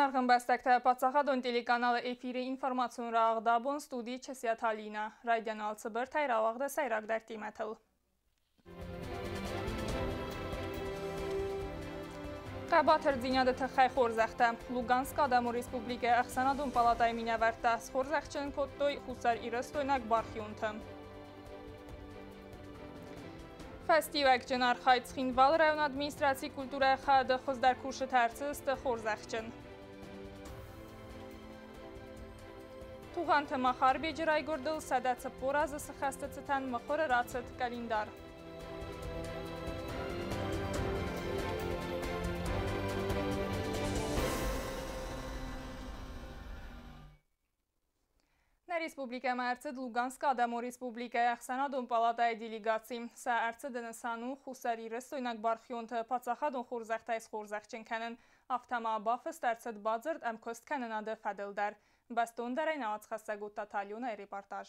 Зынаргъ ӕмбӕстӕгтӕ, паддзахадон телеканалы эфиры информацион рауагъд абон, студийы Чысиаты Алинӕ. Райдиан алцыбыртӕй рауагъды сӕйрагдӕр темӕтыл. Хъӕбатырдзинады тыххӕй хорзӕхтӕ. Луганскы Адӕмон Республикӕйы Ӕхсӕнадон палатӕйы минӕвӕрттӕ схорзӕхджын кодтой хуссарирыстойнаг бархионты. Фӕстиуӕгджын архайд Цхинвалы районы администрацийы культурӕйы хайады хуыздӕр кусджытӕ ӕрцыдысты хорзӕхджын. Тугъанты Махарбеджы райгуырдыл 140 азы сыхӕсты цытӕн мыхуыры рацыд къӕлиндар. Нӕ республикӕмӕ ӕрцыд Луганскы Адӕмон Республикӕйы Ӕхсӕнадон палатӕйы делегаци. Сӕ ӕрцыды нысан у хуссарирыстойнаг бархионты паддзахадон хорзӕхтӕй схорзӕхджын кӕнын. Афтӕ ма бафыст ӕрцыд бадзырд ӕмкуыст кӕнынады фӕдыл дӕр. Бӕстондӕрӕй нӕ уацхӕссӕг Оттаты Аленайы репортаж.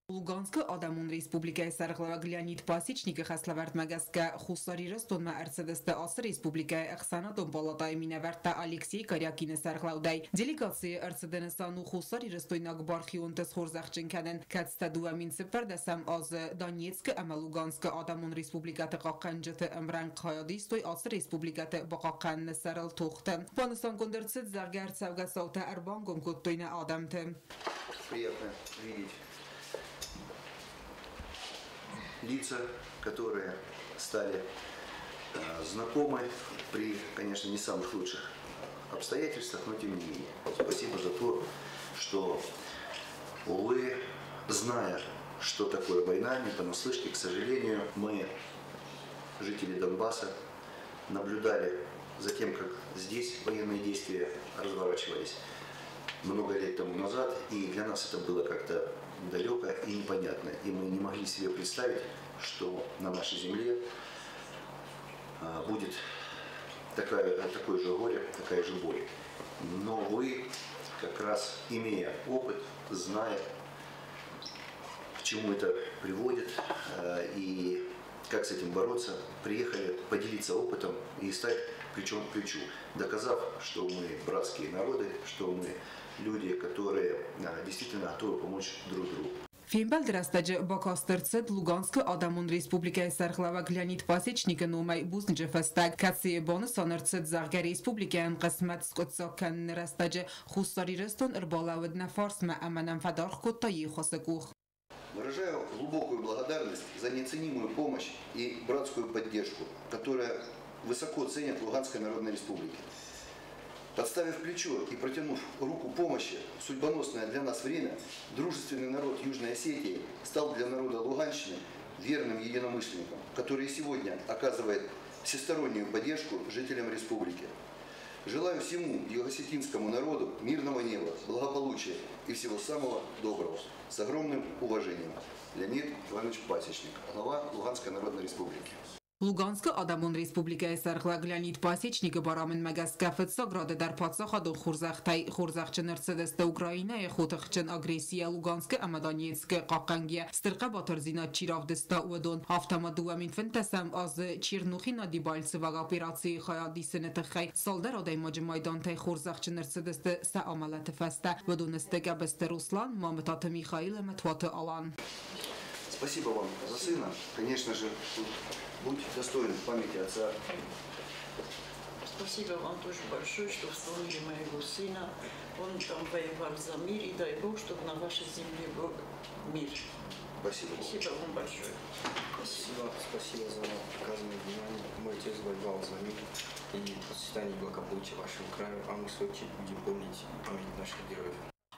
Луганскы Адӕмон Республикӕйы сӕргълӕууӕг Леонид Пасечникы хӕслӕвӕрдмӕ гӕсгӕ Хуссар Ирыстонмӕ ӕрцыдысты ацы республикӕйы Ӕхсӕнадон палатӕйы минӕвӕрттӕ Алексей Корякины сӕргълӕудӕй. Делегацийы ӕрцыды нысан у хуссарирыстойнаг бархионты схорзӕхджын кӕнын, кӕцытӕ 2014 азы Донецкы ӕмӕ Луганскы Адӕмон Республикӕты хъахъхъӕнджыты ӕмрӕнхъ хайад истой ацы республикӕты бахъахъхъӕныны сӕрыл тохты. Банысангонд ӕрцыд, зӕгъгӕ, ӕрцӕугӕ цаутӕ ӕрбангом кодтой нӕ адӕмты. Приятно видеть лица, которые стали знакомы при, конечно, не самых лучших обстоятельствах, но тем не менее. Спасибо за то, что вы, зная, что такое война, не понаслышке, к сожалению, мы, жители Донбасса, наблюдали за тем, как здесь военные действия разворачивались много лет тому назад, и для нас это было как-то далеко и непонятно. И мы не могли себе представить, что на нашей земле будет такое же горе, такая же боль. Но вы, как раз имея опыт, зная, к чему это приводит и как с этим бороться, приехали поделиться опытом и стать плечом к плечу, доказав, что мы братские народы, что мы люди, которые действительно готовы помочь друг другу. Фембӕлды рӕстӕджы бакаст ӕрцыд Луганскы Адӕмон Республикӕйы сӕргълӕууӕг Леонид Пасечникы номӕй бузныджы фыстӕг, кӕцыйы банысан ӕрцыд, зӕгъгӕ, республикӕйӕн хъысмӕт скъуыддзаг кӕныны рӕстӕджы Хуссар Ирыстон ӕрбалӕууыд нӕ фарсмӕ ӕмӕ нӕм фӕдаргъ кодта йе ххуысы къух. Выражаю глубокую благодарность за неоценимую помощь и братскую поддержку, которая высоко ценят в Луганской Народной Республике. Подставив плечо и протянув руку помощи в судьбоносное для нас время, дружественный народ Южной Осетии стал для народа Луганщины верным единомышленником, который сегодня оказывает всестороннюю поддержку жителям республики. Желаю всему югоосетинскому народу мирного неба, благополучия и всего самого доброго. С огромным уважением. Леонид Иванович Пасечник, глава Луганской Народной Республики. Луганскы Адӕмон Республикӕйы сӕргълӕг Леонид Пасечникы барамындмӕ гӕсгӕ фыццаг рады дӕр паддзахадон хорзӕхтӕй хорзӕхджын ӕрцыдысты Украинӕйы хотыхджын агрессийӕ Луганскы ӕмӕ Донецкы хъахъхъӕнгӕйӕ стыр хъӕбатырдзинад чи равдыста, уыдон. Афтӕ ма 2015 азы Чернухино-Дебальцеваг операцийы хайад исыны тыххӕй цалдӕр адӕймаджы майдантӕй хорзӕхджын ӕрцыдысты сӕ амӕлӕты фӕстӕ. Уыдон сты Гӕбысты Руслан, Мамытаты Михаил ӕмӕ Туаты Алан. Спасибо вам за сына. Конечно же, будь достоин памяти отца. Спасибо вам тоже большое, что вспомнили моего сына. Он там воевал за мир, и дай Бог, чтобы на вашей земле был мир. Спасибо. Спасибо вам большое. Спасибо, спасибо за оказанное внимание. Мой отец воевал за мир и процветание и благополучие вашего края, а мы в свою очередь будем помнить память наших героев.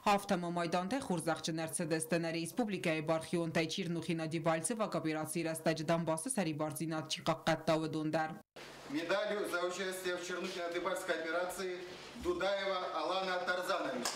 Афтӕ ма майдантӕй хорзӕхджын ӕрцыдысты нӕ республикӕйы бархионтӕй Чернухино-Дебальцеваг операцийы рӕстӕджы Донбассы сӕрибардзинад чи хъахъхъӕдта, уыдон дӕр. Медалью за участие в Чернухино-Дебальцевской операции Дудаева Алана Тарзановича.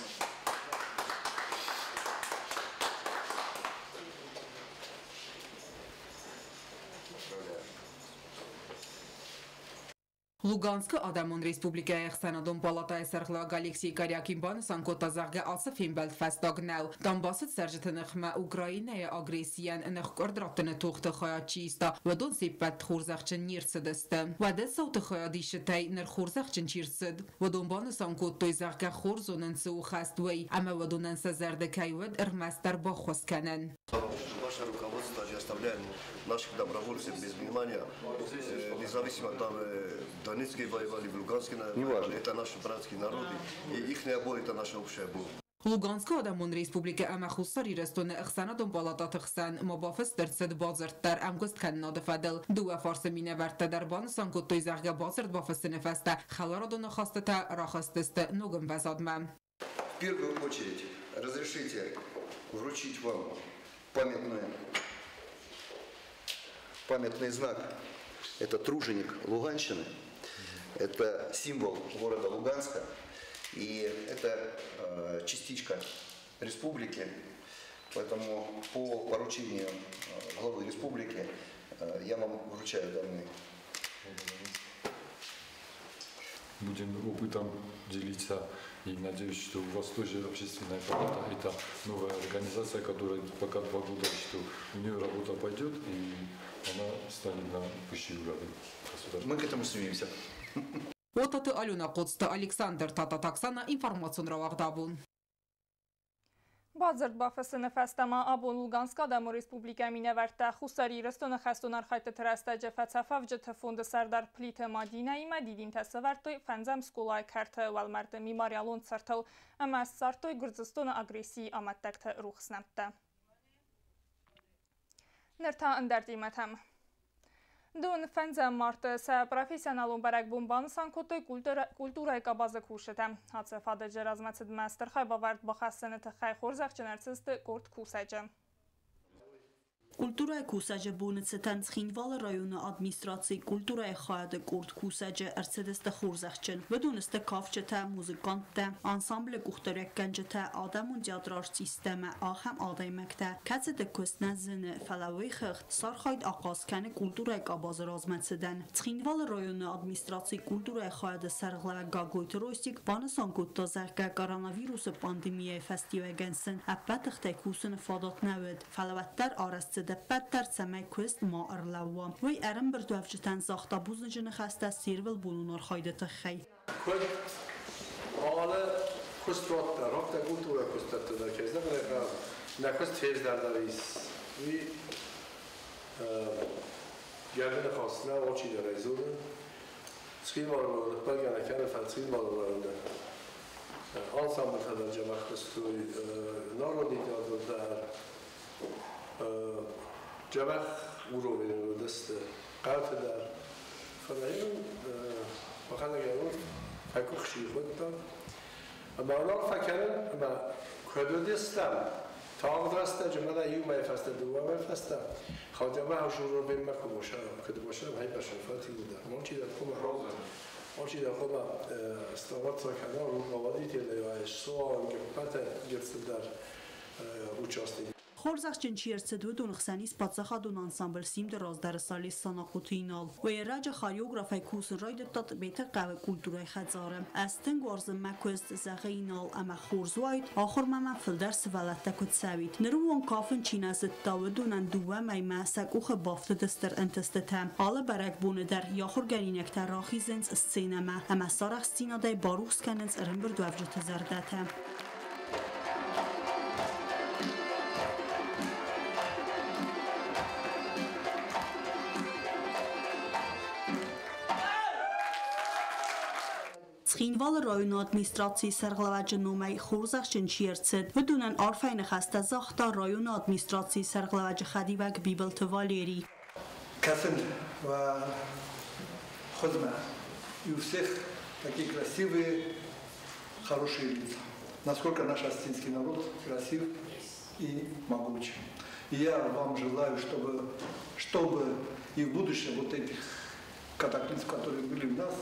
Луганскы Адӕмон Республикӕйы Ӕхсӕнадон палатӕйы сӕргълӕууӕг Алексей Карякин банысан кодта, зӕгъгӕ, ацы фембӕлд фӕстаг нӕу. Донбассы цӕрджыты ныхмӕ Украинӕйы агрессийӕн ныхкъуырд раттыны тохты хайад чи иста, уыдон се ппӕт хорзӕхджын не рцыдысты. Уӕдӕ цауты хайадисджытӕй ныр хорзӕхджын чи рцыд, уыдон банысан кодтой, зӕгъгӕ, хорз зонын цы у хӕст, уый, ӕмӕ уыдонӕн сӕ зӕрдӕ кӕй уыд ӕрмӕстдӕр баххуыс кӕнын. Ваше руководство не оставляет наших добровольцев без внимания, независимо там в Донецке воевали, в Луганске воевали, это наши братские народы, и их боль – это наша общая боль. Луганскы Адӕмон Республикӕ ӕмӕ Хуссар Ирыстоны Ӕхсӕнадон палатӕты хсӕн ма бафыст ӕрцыд бадзырд дӕр ӕмгуысткӕнынады фӕдыл. Дыууӕ фарсы минӕвӕрттӕ дӕр банысан кодтой, зӕгъгӕ, бадзырд бафыссыны фӕстӕ хӕларадон ахастытӕ рахызтысты ног ӕмвӕзадмӕ. В первую очередь разрешите вручить вам памятный знак. Это труженик Луганщины, это символ города Луганска. И это частичка республики, поэтому по поручению главы республики я вам вручаю данный. Будем опытом делиться и надеюсь, что у вас тоже общественная палата – это новая организация, которая пока 2 года, что у нее работа пойдет и она станет на высший уровень государства. Мы к этому стремимся. Отаты Алена Коцты, Александр Тататаксана, информацион рауагъдабон. Бадзырд бафыссыны фӕстӕ ма абон Луганскы Адӕмон Республикӕйы минӕвӕрттӕ Хуссар Ирыстоны хӕстон архӕйдтыты рӕстӕджы фӕцӕфӕвджыты фонды сӕрдар Плиты Мадинӕимӕ дидинтӕ сӕвӕрдтой фӕндзӕм скъолайы кӕрты уӕлмӕрды мемориалон цыртыл ӕмӕ ссардтой Гуырдзыстоны агрессийы амӕттӕгты рухс нӕмттӕ. Ныр та ӕндӕр темӕтӕм. Дон фӕндзӕм марты сӕ профессионалон бӕрӕгбон банысан кодтой культурӕйы къабазы кусджытӕ. Ацы фадыджы размӕцыдмӕ стыр хайбавӕрд бахӕссыны тыххӕй хорзӕхджын ӕрцыдысты къорд кусӕджы. Культурӕйы кусӕджы боны цытӕн Цхинвалы районы администрацийы культурӕйы хайады къорд кусӕджы ӕрцыдысты хорзӕхджын. Уыдон сты кафджытӕ, музыканттӕ, ансамблы къухдариуӕггӕнджытӕ, адӕмон театры артисттӕ ӕмӕ ахӕм адӕймӕгтӕ, кӕцыты куыст нӕ зыны, фӕлӕ уый хыгъд сӕ архайд ахъаз кӕны культурӕйы къабазы размӕцыдӕн. Цхинвалы районы администрацийы культурӕйы хайады сӕргълӕууӕг Гаглойты Ростик банысан кодта, зӕгъгӕ, коронавирусы пандемийӕйы фӕстиуӕгӕн сын ӕппӕт тыхтӕй кусыны фадат нӕ уыд, фӕлӕ уӕддӕр арӕзт цыд ӕппӕт дӕр, цӕмӕй куыст ма ӕрлӕууа. Уый ӕрӕмбырдуӕвджытӕн загъта бузныджы ныхӕстӕ се рвылбонон архайды тыххӕй. Куыд алы куыстуат дӕр, афтӕ культурӕйы куыстуӕтты дӕр, кӕй зӕгъын ӕй хъӕуы, нӕ куыст фездӕрдӕр ис. Уый гӕды ныхас нӕ алчидӕр ӕй зоны. Цхинвалы ныппаргӕ нӕ кӕны, фӕлӕ Цхинвалы районы ансамблтӕ дӕр дзӕбӕх куыстой, народный театр дӕр. Дзӕбӕх уровень уыдысты хъӕуты дӕр. Фӕлӕ иу мӕхӕдӕг ӕрвылд фӕкъуыхси кодтам. Ӕмӕ уынаффӕ кӕнын, ӕмӕ куыд уыдыстӕм, тагъд рӕстӕджы мӕнӕ иу мӕйы фӕстӕ, дыууӕ мӕйы фӕстӕ, Хадзӕбӕх уровеньмӕ куы босӕм, хайбӕсӕн фӕтилы дӕр. Алчидӕр хъуамӕ стараться кӕна руководителӕй, суанг ӕппӕты гыццылдӕр участок. Хорзӕхджын чи ӕрцыд, уыдоны хсӕн ис паддзахадон ансамбль Симды раздӕры солист Санахъоты Инал. Уый ӕрӕджы хореографӕй кусын райдыдта Тъбеты хъӕуы культурӕйы хӕдзары. Ӕз тынг уарзын мӕ куыст, зӕгъы Инал, ӕмӕ хорз уаид, ахуырмӕ мӕм фылдӕр сывӕллӕттӕ куы цӕуид. Ныры онг кафын чи нӕ зыдта, уыдонӕн дыууӕ мӕймӕ сӕ къухы бафтыд стыр ӕнтыстытӕ. Алы бӕрӕгбоны дӕр йӕ ахуыргӕнинӕгтӕ рахизынц сценӕмӕ ӕмӕ сарӕхстдзинадӕй барухс кӕнынц ӕрӕмбырдуӕвджыты зӕрдӕтӕ. Цхинвалы районы администрацийы сӕргълӕууӕджы номӕй хорзӕхджын чи ӕрцыд, уыдонӕн арфӕйы ныхӕстӕ загъта районы администрацийы сӕргълӕууӕджы хӕдивӕг Бибылты Валерий. Кӕсын уӕ хуызмӕ. И у всех такие красивые, хорошие лица. Насколько наш осетинский народ красив и могуч. И я вам желаю, чтобы и в будущем вот этих катаклизмов, которые были у нас,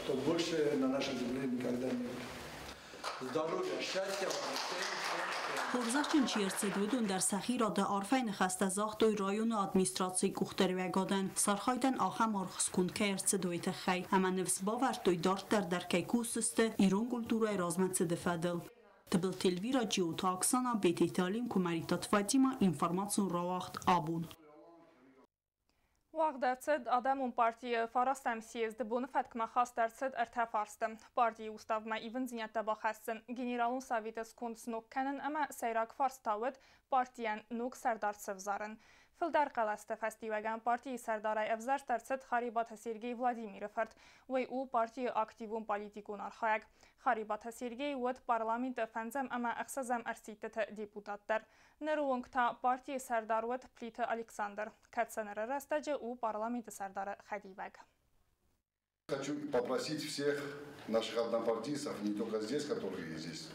то больше на нашей земле никогда не было. Здоровья, счастья вам всем, всем, всем. Хорзӕхджын чи ӕрцыд, уыдон дӕр сӕхи рады арфӕйы ныхӕстӕ загътой районы администрацийы къухдариуӕгадӕн, сӕ архайдӕн ахӕм аргъ сконд кӕй ӕрцыд, уый тыххӕй, ӕмӕ ныфс бавӕрдтой, дарддӕр дӕр кӕй кусдзысты ирон культурӕйы размӕцыды фӕдыл. Тыбылты Эльвира, Джиоты Оксана, Бететы Алим, Куымӕридтаты Фатимӕ, информацион рауагъд «Абон». Уагъд ӕрцыд Адӕмон партийы фарастӕм съезды боны фӕткмӕ хаст ӕрцыд ӕртӕ фарсты. Партийы уставмӕ ивындзинӕдтӕ бахӕссын, Генералон советы сконд сног кӕнын ӕмӕ сӕйраг фарст та уыд партийӕн ног сӕрдар сӕвзарын. Фылдӕр хъӕлӕсты фӕстиуӕгӕн партийы сӕрдарӕй ӕвзӕрст ӕрцыд Харебаты Сергей Владимиры фырт. Уый у партийы активон политикон архайӕг. Харебаты Сергей уыд парламенты фӕндзӕм ӕмӕ ӕхсӕзӕм ӕрсидтыты депутат дӕр. Ныры онг та партийы сӕрдар уыд Плиты Александр, кӕцы ныры рӕстӕджы у парламенты сӕрдары хӕдивӕг. Хочу попросить всех наших однопартийцев, не только здесь, которые здесь,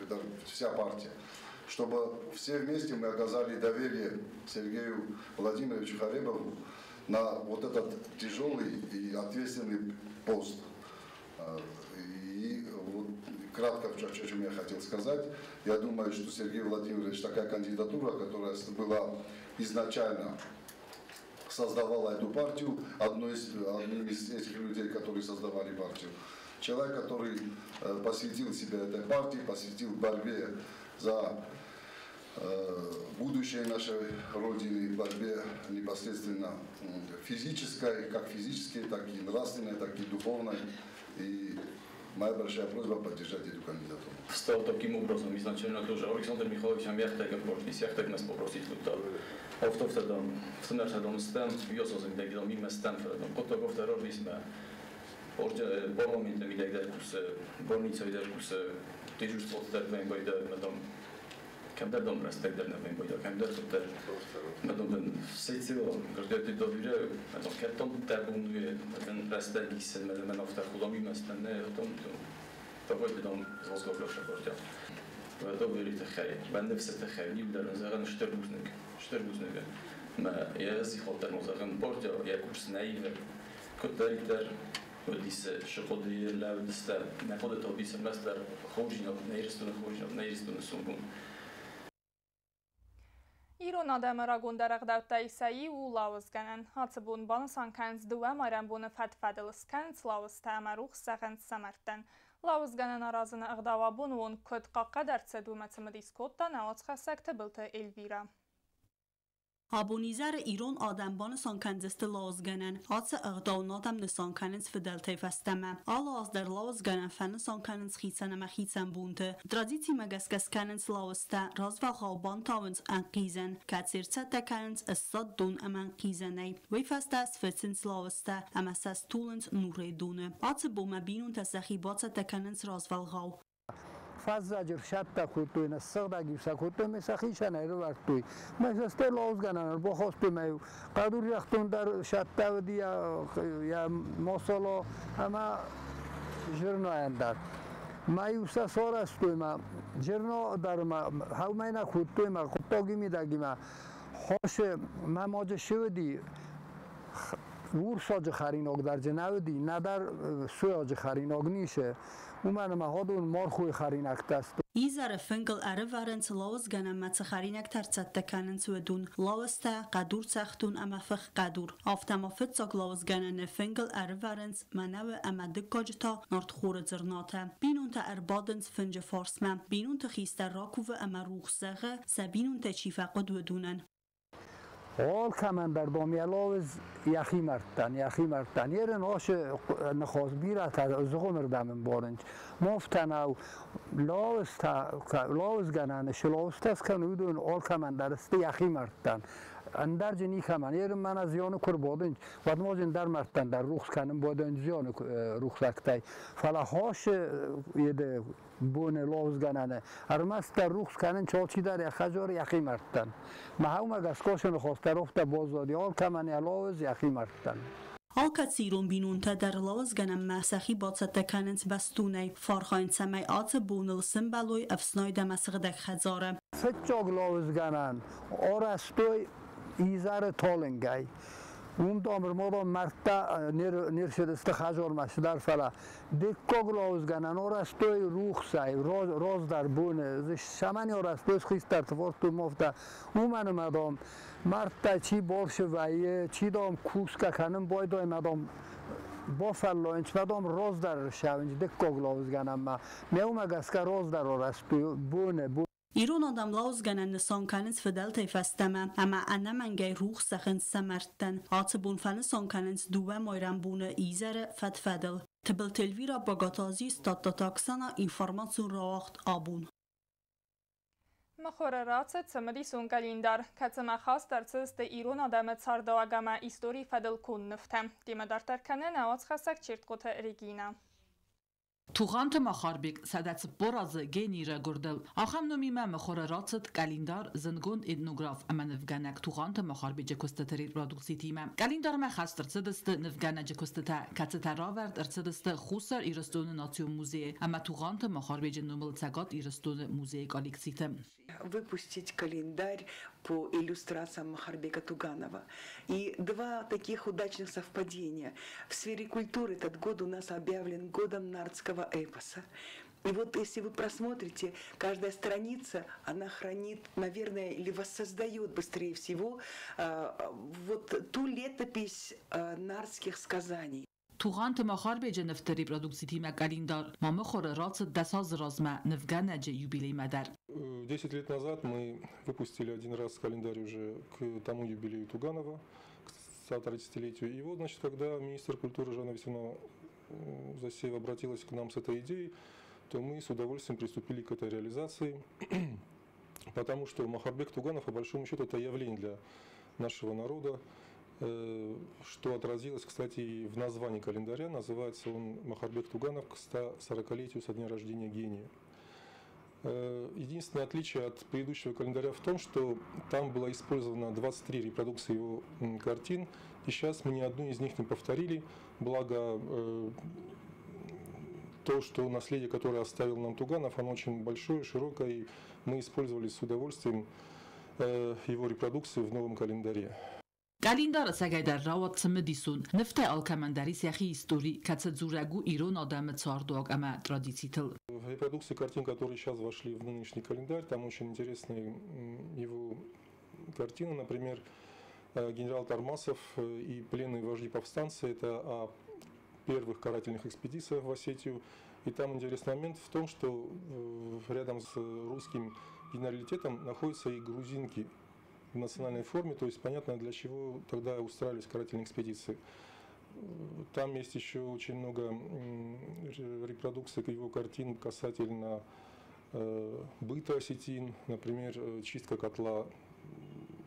это вся партия, чтобы все вместе мы оказали доверие Сергею Владимировичу Харебову на вот этот тяжелый и ответственный пост. И вот кратко, о чем я хотел сказать, я думаю, что Сергей Владимирович такая кандидатура, которая была изначально создавала эту партию, одним из этих людей, которые создавали партию. Человек, который посвятил себя этой партии, посвятил борьбе за будущее нашей Родины, борьбе непосредственно физической, как физической, так и нравственной, так и духовной. И моя большая просьба поддержать эту кандидатуру. Стал таким образом изначально тоже Александр Михайлович яхтег партис, яхтег нас попросить тут. Автовтедом, стем, йосозым дегидом иместем, котог родисме, парламентем идегдеркус, больница идеркус, дежурство дервен медом, кемдер рестек дерневен бойда, кемдер тер, медом den сецило, грдети довире, медом кеттон тебунуе, меден рестек исен, меден мен автер худом иместем, не, том, такой дом злозгоблёша бортя. Довери тхей, бендевсе тхей, нилдерн зерен штербузник, штербузник. Ме ези хотер мозерен бортя, я курс наиве, коттеритер, Одисе шоходи левдесте, не ходите одисе местер, хожинок, нейристуне хожинок, нейристуне сунгун. Ирон адӕмы рагондӕр ӕгъдӕуттӕй сӕ иу у лауызгӕнӕн. Ацы бон банысан кӕнынц дыууӕ майрӕмбоны фӕд-фӕдыл, скӕнынц лауызтӕ ӕмӕ рухс зӕгъынц сӕ мӕрдтӕн. Лауызгӕнӕн аразыны ӕгъдау абоны онг куыд хъахъхъӕд ӕрцыд, уымӕ цымыдис кодта нӕ уацхӕссӕг Тыбылты Эльвира. Абон изӕры ирон адӕм банысан кӕндзысты лауызгӕнӕн. Ацы ӕгъдау адӕм нысан кӕнынц фыдӕлтӕй фӕстӕмӕ. Алы аз дӕр лауызгӕнӕн фӕнысан кӕнынц хицӕн ӕмӕ хицӕн бонты. Традицимӕ гӕсгӕ скӕнынц лауызтӕ, развӕлгъау бантауынц ӕнхъизӕн, кӕцы ӕрцӕттӕ кӕнынц ссад дон ӕмӕ ӕнхъизӕнӕй. Уый фӕстӕ сфыцынц лауызтӕ ӕмӕ сӕ стулынц нурӕй доны. Ацы бонмӕ бинонтӕ сӕхи бацӕттӕ кӕнынц развӕлгъау. Фӕззӕджы рсӕттӕ кодтой, нӕ сыгъдӕг-иу сӕ кодтой, ме сӕ хицӕн ӕрывӕрдтой. Мӕ сӕ стӕй лауызгӕнӕн ӕрбахастой, мӕ хъӕдур загътон дӕр сӕттӕ уыди йӕ масала ӕмӕ зырнайӕн дӕр. Мӕ-иу сӕ сарӕзтой, мӕ зырна дӕр мӕ хӕумӕ нӕ кодтой, мӕ хъуыддаги мидӕги мӕ хосы мӕ маджы шы уыди, урсаджы хӕринаг дӕр дзы нӕ уыди, нӕдӕр сойаджы хӕринаг ницы. Уымӕн ӕмӕ уыдон мархойы хӕринӕгтӕ сты. Изӕры фынгыл ӕрывӕрынц лауызгӕнӕнмӕ цы хӕринӕгтӕ ӕрцӕттӕ кӕнынц, уыдон: лауызтӕ, хъӕдур цӕхдон ӕмӕ фых хъӕдур. Афтӕ ма фыццаг лауызгӕнӕны фынгыл ӕрывӕрынц мӕнӕуы ӕмӕ дыккаджы та нартхоры дзырнатӕ. Бинонтӕ ӕрбадынц фынджы фарсмӕ. Бинонты хистӕр ракувы ӕмӕ рухс зӕгъы, сӕ бинонтӕй чи фӕхъуыд, уыдонӕн. Алкӕмӕн дӕр дам йӕ лауыз йӕхи мӕрдтӕн, йӕхи мӕрдтӕн. Ерын ашы ныхас бирӕтӕ зыгъуымырдӕм ӕмбарынц. Мафтӕнау лауызтӕ, лауызгӕнӕны шы лауызтӕ скӕны, уыдон алкӕмӕн дӕр сты йӕхи мӕрдтӕн. Ӕндӕр джы никӕмӕн. Ерын мӕнӕ зианы куы рбадынц, уӕд ма джы ӕндӕр мӕрдтӕн дӕр рухс кӕнын бадынц зианы рухсӕгтӕй. Фӕлӕ хасы еды боны лауызгӕнӕны ӕрмӕстдӕр рухс кӕнын алчидӕр йӕ хӕдзар йӕхи мӕрдтӕн. Мӕ хӕумӕ гӕсгӕ шы ныхас дӕр афтӕ баззади, алкӕмӕн йӕ лауыз йӕхи мӕрдтӕн. Алкӕцы ирон бинонтӕ дӕр лауызгӕнӕнмӕ сӕхи бацӕттӕ кӕнынц бӕстонӕй. Фархайынц, цӕмӕй ацы боныл сымбӕлой ӕфснайд ӕмӕ сыгъдӕг хӕдзары. Фыццаг лауызгӕнӕн арӕзтой изӕры талынгӕй. Уым дам ӕрмадам мӕрдтӕ не рцыдысты хӕдзармӕ цыдӕр, фӕлӕ дыккаг лауызгӕнӕн арӕзтой рухсӕй, раздӕр боны, цӕмӕн арӕзтой, хистӕрты фарстой мафтӕ, уымӕн ӕмӕ дам мӕрдтӕ чи барсы вӕййы, чи дам кусгӕ кӕнын байдайы ӕмӕ дам бафӕллайынц, мӕ дам раздӕр ссӕуынц дыккаг лауызгӕнӕнмӕ. Мӕ уымӕ гӕсгӕ раздӕр арӕзтой боны. Ирон адӕм лауызгӕнӕн нысан кӕнынц фыдӕлтӕй фӕстӕмӕ ӕмӕ ӕнӕмӕнгӕй рухс зӕгъынц сӕ мӕрдтӕн. Ацы бон фӕнысан кӕнынц дыууӕ майрӕмбоны изӕры фӕд-фӕдыл. Тыбылты Эльвира, Багаты Азиз, Тадтаты Оксана, информацион рауагъд Абон. Мыхуыры рацыд цымыдисон къӕлиндар, кӕцымӕ хаст ӕрцыдысты ирон адӕмы цардыуаг ӕмӕ историйы фӕдыл конд нывтӕ. Темӕ дарддӕр кӕны нӕ уацхӕссӕг Чертхъоты Регинӕ. Тугъанты Махарбег 140 азы генийы райгуырдыл. Ахӕм номимӕ мыхуыры рацыд къӕлиндар зындгонд этнограф ӕмӕ нывгӕнӕг Тугъанты Махарбеджы куыстыты репродукцитимӕ. Къӕлиндармӕ хаст ӕрцыдысты нывгӕнӕджы куыстытӕ, кӕцытӕ равӕрд ӕрцыдысты Хуссар Ирыстоны национ музейы ӕмӕ Тугъанты Махарбеджы номыл Цӕгат Ирыстоны музейы коллекциты. Выпустить календарь по иллюстрациям Махарбека Туганова. И два таких удачных совпадения. В сфере культуры этот год у нас объявлен годом нартского эпоса. И вот если вы просмотрите, каждая страница, она хранит, наверное, или воссоздает быстрее всего вот ту летопись нартских сказаний. Тугъанты Махарбеджы нывты репродукцитимӕ къӕлиндар ма мыхуыры рацыд 10 азы размӕ нывгӕнӕджы юбилеймӕ дӕр. 10 лет назад мы выпустили один раз календарь уже к тому юбилею Туганова, к 130-летию. И вот, значит, когда министр культуры Жанна Васильевна Засеева обратилась к нам с этой идеей, то мы с удовольствием приступили к этой реализации, потому что Махарбек Туганов, по большому счету, это явление для нашего народа, что отразилось, кстати, и в названии календаря. Называется он «Махарбек Туганов к 140-летию со дня рождения гения». Единственное отличие от предыдущего календаря в том, что там было использовано 23 репродукции его картин, и сейчас мы ни одну из них не повторили, благо то, что наследие, которое оставил нам Туганов, оно очень большое, широкое, и мы использовали с удовольствием его репродукции в новом календаре. Къӕлиндар ӕцӕгӕйдӕр рауад цымыдисон. Нывтӕй алкӕмӕн дӕр ис йӕхи истори, кӕцы дзурӕг у ирон адӕмы цардуаг ӕмӕ традицитыл. В репродукции картин, которые сейчас вошли в нынешний календарь, там очень интересные его картины. Например, генерал Тормасов и пленные вожди повстанцы. Это о первых карательных экспедициях в Осетию. И там интересный момент в том, что рядом с русским генералитетом находятся и грузинки в национальной форме, то есть понятно, для чего тогда устраивались карательные экспедиции. Там есть еще очень много репродукций его картин касательно быта осетин, например, чистка котла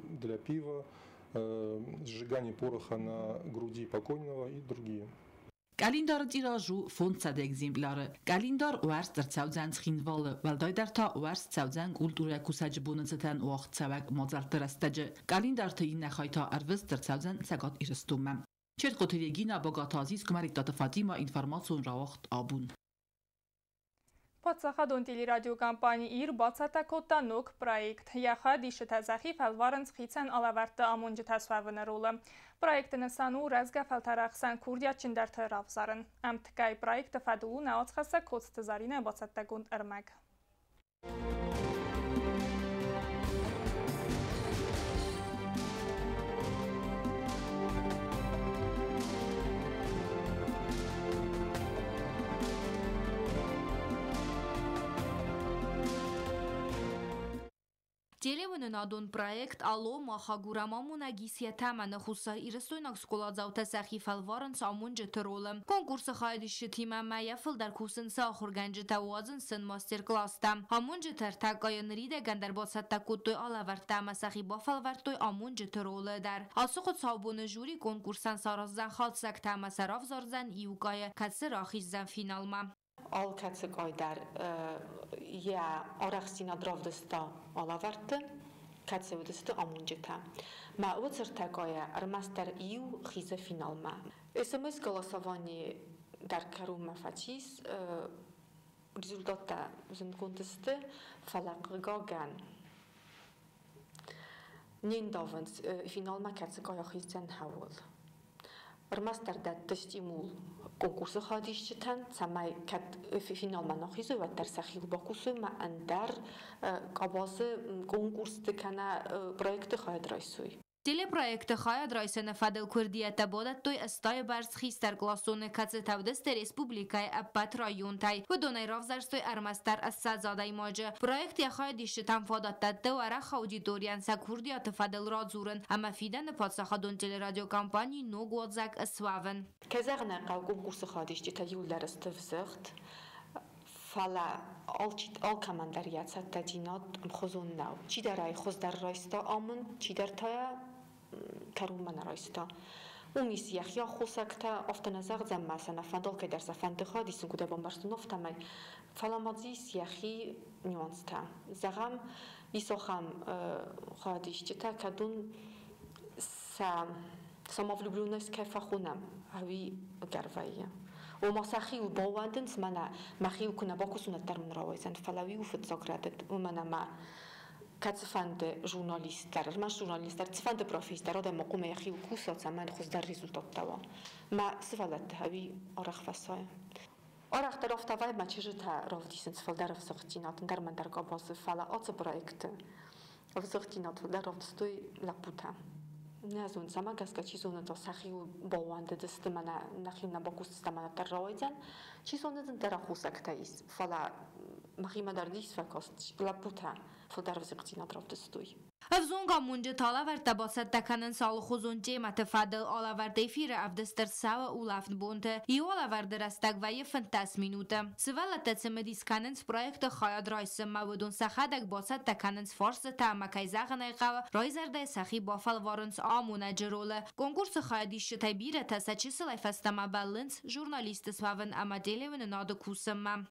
для пива, сжигание пороха на груди покойного и другие. Къӕлиндары тираж у 500 экземпляры. Къӕлиндар уӕрст ӕрцӕудзӕн Цхинвалы, уӕлдайдӕр та уӕрст цӕудзӕн культурӕйы кусӕджы боны цытӕн уагъдцӕуӕг мадзӕлтты рӕстӕджы. Къӕлиндарты иннӕ хай та ӕрвыст ӕрцӕудзӕн Цӕгат Ирыстонмӕ. Чертхъоты Регина, Багаты Азиз, Куымӕридтаты Фатима, информацион рауагъд Абон. Паддзахадон телерадиокомпани «Ир» бацӕттӕ кодта ног проект. Йӕ хайадисджытӕ сӕхи фӕлварынц хицӕн алӕвӕрдты амонджытӕ суӕвыны ролы. Проекты нысан у рӕзгӕ фӕлтӕры ӕхсӕн курдиатджындӕрты равзарын. Ӕмткӕй проекты фӕдыл у нӕ уацхӕссӕг Коцты Заринӕ бацӕттӕгонд ӕрмӕг. Телеуынынадон проект «Алло, мах агурӕм амонӕг» ис йӕ тӕмӕны. Хуссар-ирыстойнаг скъоладзаутӕ сӕхи фӕлварынц амонджыты ролы. Конкурсы хайадисджытимӕ мӕйӕ фылдӕр кусынц ахуыргӕнджытӕ, уадзынц сын мастер-класстӕ. Амонджыты ӕртӕ къайы ныридӕгӕн дӕр бацӕттӕ кодтой алӕвӕрдтӕ ӕмӕ сӕхи бафӕлвӕрдтой амонджыты ролы дӕр. Ацы хуыцаубоны жюри конкурсӕн сараздзӕн хатдзӕгтӕ ӕмӕ сӕ равзардзӕн иу къайы, кӕцы рахиздзӕн финалмӕ. Алкӕцы къай дӕр йӕ арӕхстдзинад равдыста алӕвӕрдты, кӕцы уыдысты амонджытӕ. Мӕ уыцы ӕртӕ къайӕ ӕрмӕстдӕр иу хизы финалмӕ. СМС-голосование дӕр кӕронмӕ фӕцис, результаттӕ зындгонд сты, фӕлӕ хъыгагӕн не ндавынц финалмӕ кӕцы къай ахиздзӕн хӕуыл. Ӕрмӕстдӕр дӕтты стимул конкурсы хайадисджытӕн, цӕмӕй кӕд финалмӕ нӕ хизой, уӕддӕр сӕхиуыл бакусой ӕмӕ ӕндӕр къабазы конкурсты кӕнӕ проекты хайад райсой. Телепроекты хайад райсыны фӕдыл куырдиӕттӕ бадӕттой 80-ы бӕрц хистӕркъласоны, кӕцытӕ уыдысты республикӕйы ӕппӕт районтӕй. Уыдонӕй равзӕрстой ӕрмӕстдӕр 20 адӕймаджы. Проект йӕ хайадисджытӕн фадат дӕтты уӕрӕх аудиторийӕн сӕ курдиаты фӕдыл радзурын ӕмӕ фидӕны паддзахадон телерадиокомпанийы ног уадзӕг суӕвын. Кӕй зӕгъын ӕй хъӕуы, конкурсы хайадисджытӕ иууылдӕр сты взыгъд, фӕлӕ алкӕмӕн дӕр йӕ цӕттӕдзинад ӕмхуызон нӕу. Чидӕр ӕй хуыздӕр райста амынд, чидӕр та йӕ кӕронмӕ нӕ райста. Уым ис йӕхи аххосӕгтӕ, афтӕ нӕ зӕгъдзӕн, мӕ сӕ нӕ фӕнды, алкӕй дӕр сӕ фӕнды хайад исын, куыд ӕй бамбӕрстон, афтӕмӕй. Фӕлӕ ма дзы ис йӕхи нюанстӕ. Зӕгъӕм, ис ахӕм хайадисджытӕ, кӕд уын сӕ самовлюбленность кӕй фӕхонӕм, ӕви ӕгӕр вӕййы. Ома сӕхиуыл баууӕндынц, мӕнӕ мӕхиуыл куы нӕ бакусон, уӕддӕр мын рауайдзӕн, фӕлӕ уый у фыццаг рӕдыд, уымӕн ӕмӕ кӕцыфӕнды журналист дӕр, ӕрмӕст журналист дӕр, цыфӕнды професси дӕр адӕмы хъуамӕ йӕхиуыл куса, цӕмӕн хуыздӕр результаттӕ уа. Мӕ сывӕллӕтты ӕви арӕх фӕсайы. Арӕхдӕр афтӕ вӕййы, мӕ чызджытӕ равдисынц фылдӕр ӕвзыгъддзинад ӕндӕр мӕндӕр къабазы, фӕлӕ ацы проекты ӕвзыгъддзинад фылдӕр равдыстой лӕппутӕ. Нӕ зонын, цӕмӕ гӕсгӕ, чи зоны, та сӕхиуыл баууӕндыдысты, мӕнӕ нӕхи нӕ бакусдзыстӕм, мӕнӕ дӕр рауайдзӕн. Чи зоны, дын дӕр аххосӕгтӕ ис, фӕлӕ мӕхимӕ дӕр дис фӕкаст, лӕппутӕ фылдӕр ӕвзыгъддзинад равдыстой. Ӕвзонг амонджыты алӕвӕрдтӕ бацӕттӕ кӕнынц алыхуызон темӕты фӕдыл. Алӕвӕрд эфиры ӕвдыст ӕрцӕуы улӕфт бонты. Иу алӕвӕрды рӕстӕг вӕййы 15 минуты. Сывӕллӕттӕ цымыдис кӕнынц проекты хайад райсынмӕ. Уыдон сӕхӕдӕг бацӕттӕ кӕнынц фарстытӕ ӕмӕ, кӕй зӕгъын ӕй хъӕуы, райзӕрдӕй сӕхи бафӕлварынц амонӕджы ролы. Конкурсы хайадисджытӕй бирӕтӕ сӕ чысылӕй фӕстӕмӕ бӕллынц журналисты суӕвын ӕмӕ телеуынынады кусынмӕ.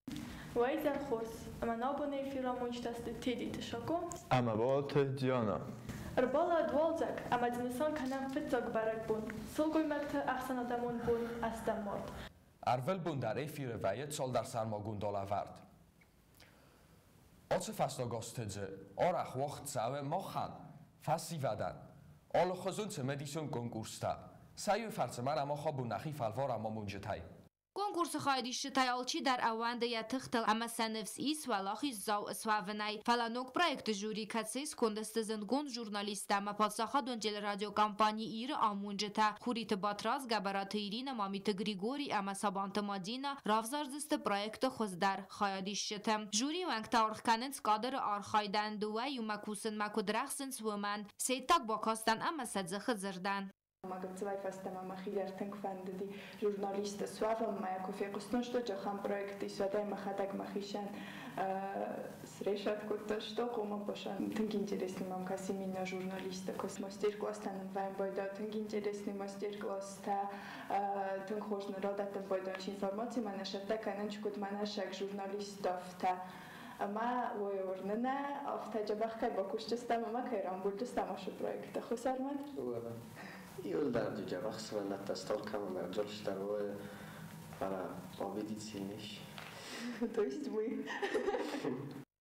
Уӕ изӕр хорз! Ӕмӕ нӕ абоны эфиры амонджытӕ сты Тедеты Шако ӕмӕ Балаты Диана. Ӕрбалӕуд уалдзӕг, ӕмӕ дзы нысан кӕнӕм фыццаг бӕрӕгбон, сылгоймӕгты ӕхсӕнадӕмон бон ӕстӕм март. Ӕрвылбон дӕр эфиры вӕййы цалдӕр сӕрмагонд алӕвӕрд. Ацы фӕстаг азты дзы арӕх уагъд цӕуы махӕн, фӕсивӕдӕн, алыхуызон цымыдисон конкурстӕ. Сӕ иуы фӕрцы ма нӕм ахабон нӕхи фӕлварӕм амонджытӕй. Конкурсы хайадисджытӕй алчидӕр ӕууӕнды йӕ тыхтыл ӕмӕ сӕ ныфс ис уӕлахиздзау суӕвынӕй. Фӕлӕ ног проекты жюри, кӕцыйы сконды сты зындгонд журналисттӕ ӕмӕ паддзахадон телерадиокомпани Ир-ы амонджытӕ Хуриты Батрадз, Гӕбӕраты Иринӕ, Мамиты Григорий ӕмӕ Сабанты Мадинӕ, равзардзысты проекты хуыздӕр хайадисджыты. Жюрийы уӕнгтӕ аргъ кӕнынц кадры архайдӕн, дыууӕ иумӕ кусынмӕ куыд рӕхсынц, уымӕн. Се ддаг бакастӕн ӕмӕ сӕ дзыхы дзырдӕн. Мӕ гыццылӕй фӕстӕмӕ мӕхи дӕр тынг фӕндыди журналист суӕвын, мӕ куы фехъуыстон, что ахӕм проект ис, уӕд ӕй мӕхӕдӕг мӕхицӕн срешать кодтон, что хъуамӕ басан. Тынг интересный мӕм кӕсы именно журналисты куыст. Мастер-класстӕ нын вӕййын байдайы, тынг интересный мастер-класстӕ, тынг хорз нын радӕттын байдайынц информаци, мӕнӕ сӕттӕ кӕнын, куыд мӕнӕ сӕг журналисттӕ. Ӕмӕ уый уырны нӕ, афтӕ дзӕбӕх кӕй бакусдзыстӕм ӕмӕ кӕй рамбулдзыстӕм ацы проекты. Хуссармӕ? Иууылдӕр дзӕбӕх сывӕллӕттӕ стол кӕмӕн ӕрзылдысты, фӕлӕ победить сильнейший. То есть мы.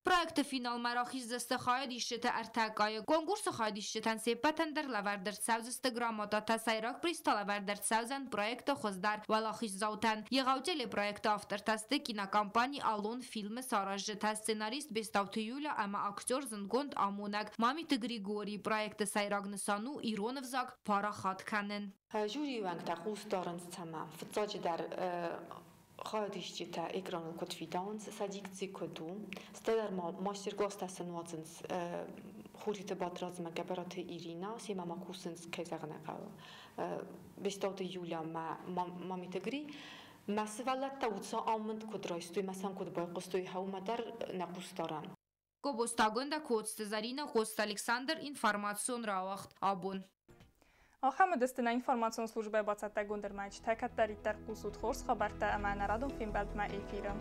Проекты финалмӕ рахиздзысты хайадисджыты ӕртӕ къайы. Конкурсы хайадисджытӕн се ппӕтӕн дӕр лӕвӕрд ӕрцӕудзысты грамотатӕ, сӕйраг приз та лӕвӕрд ӕрцӕудзӕн проекты хуыздӕр уӕлахиздзаутӕн. Егъау телепроекты автортӕ сты кинокомпани «Аллон фильм»-ы саразджытӕ, сценарист Бестауты Юля ӕмӕ актер, зындгонд амонӕг Мамиты Григорий. Проекты сӕйраг нысан у ирон ӕвзаг парахат кӕнын. Жюрийы уӕнгтӕ хъус дарынц цӕмӕ? Фыццаджыдӕр хайадисджытӕ экраныл куыд фидауынц, сӕ дикци куыд у. Стӕй дӕр ма мастер-класстӕ сын уадзынц Хуриты Батрадзмӕ Гӕбӕраты Ирина, семӕ ма кусынц, кӕй зӕгъын ӕй хъӕуы, Бестауты Юля мӕ Мамиты Гри. Мӕ сывӕллӕттӕ уыцы амынд куыд райстой, мӕ сӕм куыд байхъуыстой, уымӕ дӕр нӕ хъус дарӕм. Гобозтагондӕ Коцты Заринӕ, Коцты Александр, информацион рауагъд «Абон». Ахӕм уыдысты нӕ информацион службӕйы бацӕттӕгонд ӕрмӕджытӕ. Кӕддӕриддӕр хъусут хорз хабӕрттӕ ӕмӕ ӕнӕрадон фембӕлдмӕ эфиры.